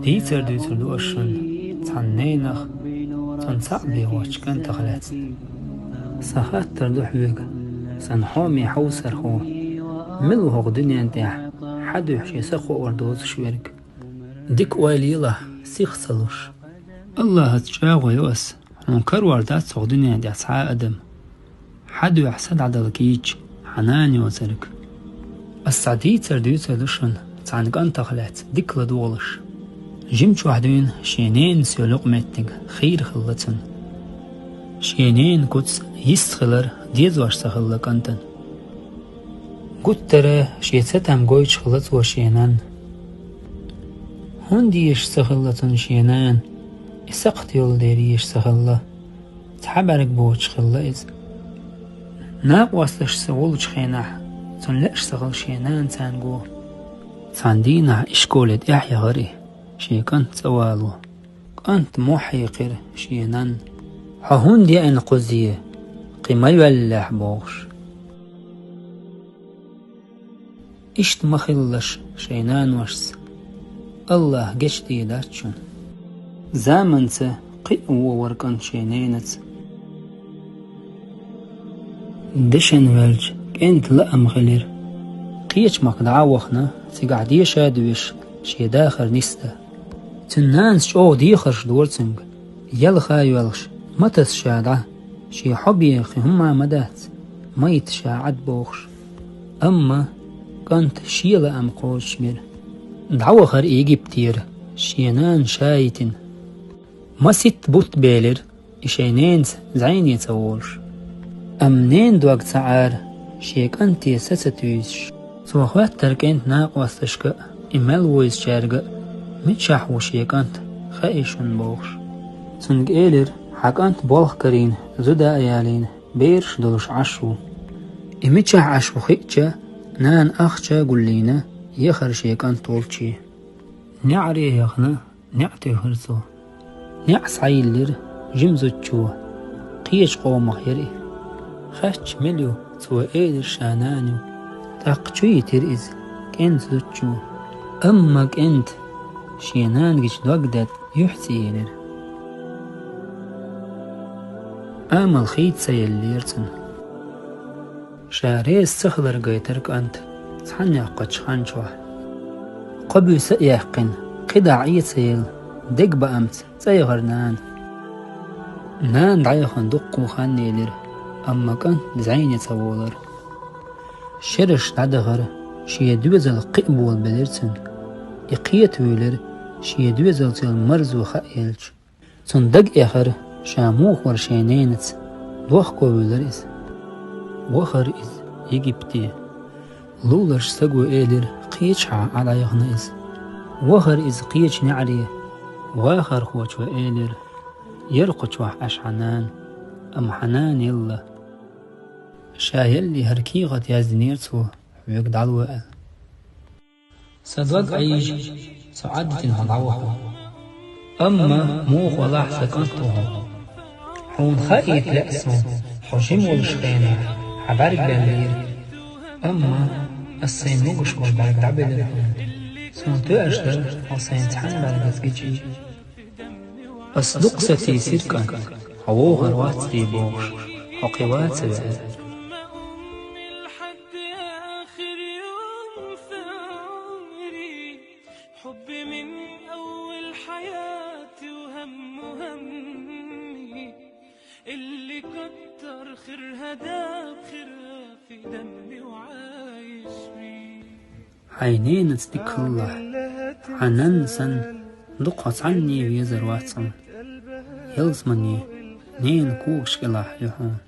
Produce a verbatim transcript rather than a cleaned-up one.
Дийцар дуьйцур ду ас шуна цхьана ненах, цунна цхьаъ бен воцчу кӀантах лаьцна. Сан хаттар ду хьоьга, сан хьоме хьовсархо, мила ву хӀокху дуьнен тӀехь хьан дуьхьа шен са кхоар доцуш верг? Дика ойла елахь, сих ца луш. Аллахьаца чӀагӀо йо ас, хьуна карор дац хӀокху дуьнен тӀехь цхьа а адам, хьан дуьхьа са дӀадала кийча, хьан нана йоцург. Ас цхьа дийцар дуьйцур ду шуна цхьана кӀантах лаьцна дика ладогӀалаш. Жимчохь дуьйна шен ненас йолу юкъаметтиг хийра хилла цунна. Шен ненан куц йист хилар дезош ца хилла кӀантана. Гуттара шен цатам гойтуш хилла цо шен нанна. ХӀунда езаш ца хилла цунна шен нана? И сакхт йолу дела езаш ца хилла. Цхьа бӀаьрг боцуш хилла иза. Накъосташца волчу хенахь, цунна лаьаш ца хилла шен нана царна го. Цхьана дийнахь ишколе тӀаьхьа яхара и, шен кӀант цӀа вало. КӀанта мохь хьийкхира шен нанна: «Хьо хӀунда еана кхузе? Кхин ма йоьллехь», — бохуш. Иштта ма хилалаш шайн наношца. Аллахь гечдийр дац шуна. Заманца кхин а вогӀура кӀант шен ненаца. Дешан ваьлча, кӀентан лаам хилира. Кхечу махка дӀа а вахана, цигахь деша а доьшуш, шен дахар нисдан. Цуьнан нанас чӀогӀа дехарш дора цуьнга, ялха а йоьлхуш, ма таса ша дӀа, шен хьо бен кхин хӀумма а ма дац, ма йита ша Ӏад бохуш. Амма кӀанта шен лаам кхочушбира. ДӀавахара Египтера, шен нана ша йитина. Маситта бутт белира, и шайн ненаца зӀене ца волуш. Амма ненан дог ца Ӏара, шен кӀанте са ца туьйсуш. Цо хоьттара кӀентан накъосташка а, и мел вовзучаьрга а, мичахь ву шен кӀант, хаьий шуна бохуш. Цуьнга элира: «Хьан кӀант болх карийна, зуда а ялийна, бераш долуш Ӏаш ву». И мичахь Ӏаш ву хиъча, нана ахча а гуллийна, яхара шен кӀант волчу. НеӀаре яхана, неӀ туьйхира цо. НеӀ схьайиллира жима зудчо, кхечу къомах яра и. Хаьттича мила ю, цо элира ша нана ю. ТӀаккха чу йитира иза кӀентан зудчо. Амма кӀентан шен нана гича дог даьтта юьхь цӀийлира. Амал хийца ца еллера цуьнан. Ша реза ца хилар гайтира кӀанта цхьаьнакхачу хан чохь. Кхо буьйса а яьккхина, кхидӀа Ӏе ца елла, дегабаамца цӀа яхара нана. Нана дӀаяхана дуккха хан елира, амма кӀант зӀене ца волура. Шераш дӀадахара, шен доьзалх кхин а болабелира цуьнан. И кхетавуьйлира, шен доьзалца йолу марзо хаа елча. Цунна дага эхира, ша муха вара шен ненаца, дохковуьйлира иза. Вахара иза Египте. Луларчу стага элира, кхечахьа Ӏа дӀаяхана иза. Вахара иза кхечу неӀаре, вахархочо элира: «Яра кху чохь Ӏаш хьан нана, амма хьан нана елла». Ша елла хӀара кехат яздинера цо, хьоьга дӀало аьлла. Сан дог Ӏийжа, со Ӏадитина хьо дӀавахо. Амма муха валахь, сан кӀант ву хьо. Хьуна хаийта лаьа суна, хьо жима волуш хенахь хьан бӀаьрг баьллера. Амма ас сайн могуш болу бӀаьрг дӀабелира хьуна. Суна тоьаш дара хьо сайн цхьана бӀаьргаца гича. Ас дукха сатийсира, кӀант, хьо вогӀур вац те бохуш, хьо кхин ван ца веара. Хьайн ненаца дика хилалахь. Хьан нанна санна, дукха хьо цхьанне везар вац хьуна. Ялсамане ненан когаш кӀелахь ю хьуна.